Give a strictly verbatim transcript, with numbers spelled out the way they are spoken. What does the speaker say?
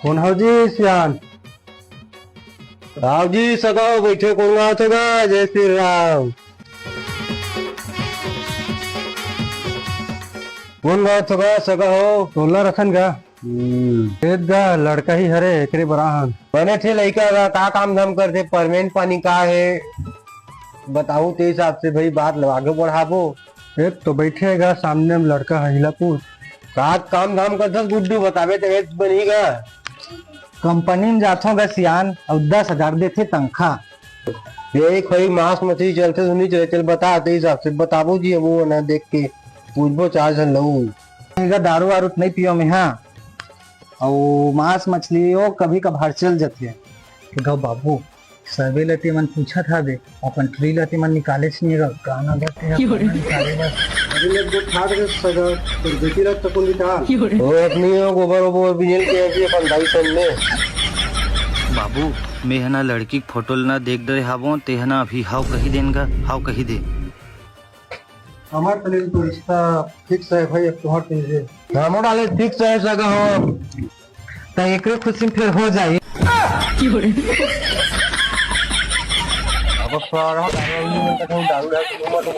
कोन हव जी सियान? राव जी, सगा हो, बइठे, कोन गावत हो गा? जय श्री राम। कोन गावत हो गा, सगा हो? टोला रखन गा। हम्म। देख गा, लड़का ही हरे, एकरे बर आहन। बने ठे लइका गा, का काम धाम करथे, परमेंट पानी का हे, बताहू, ते हिसाब से भाई बात ल आगे बढ़ाबो। एक तो बइठे गा सामने में लड़का ह, हिला पूछ। का काम धाम करथस गुड्डू, बताबे तभे बनही गा। कंपनी में जाथों गा सियान, अउ दस हजार देथे तनखा। ये एक भाई मांस मछली चलथे सुनी चले, चल बता, ते हिसाब से बताबो जी, हम वो ना देख के पूछबो चार झन लऊ। गा दारू वारू तो नहीं पियो मैं, हाँ, अउ मांस मछली वो कभी कभार चल जथे। तो गा बाबू, सबे ल तेमन पूछत हाबे, अपन टुरी ल तेमन निकालेच नइ गा, गाना गाते हैं, क्यों रे? गाना निकाले बर। अरे, मैं दो ठाट के सगा, तोर बेटी ल तको निकाल। क्यों रे? ओ, अपनी हो, गोबर ओबर बिनेल के अभी अपन दाई सन में। बाबू, मैं ह ना लड़की के फोटो ल ना देख डरे हावों, ते ह ना अभी हाव कही देन गा, हाव कही दे। हमर तले तो रिश्ता फिक्स है भाई, अब तुहार तुझे। हमर डाले फिक्स है सगा हो। त एकरे खुशी में फिर हो जाई। अब सारा दारू, दारू, दारू, दारू,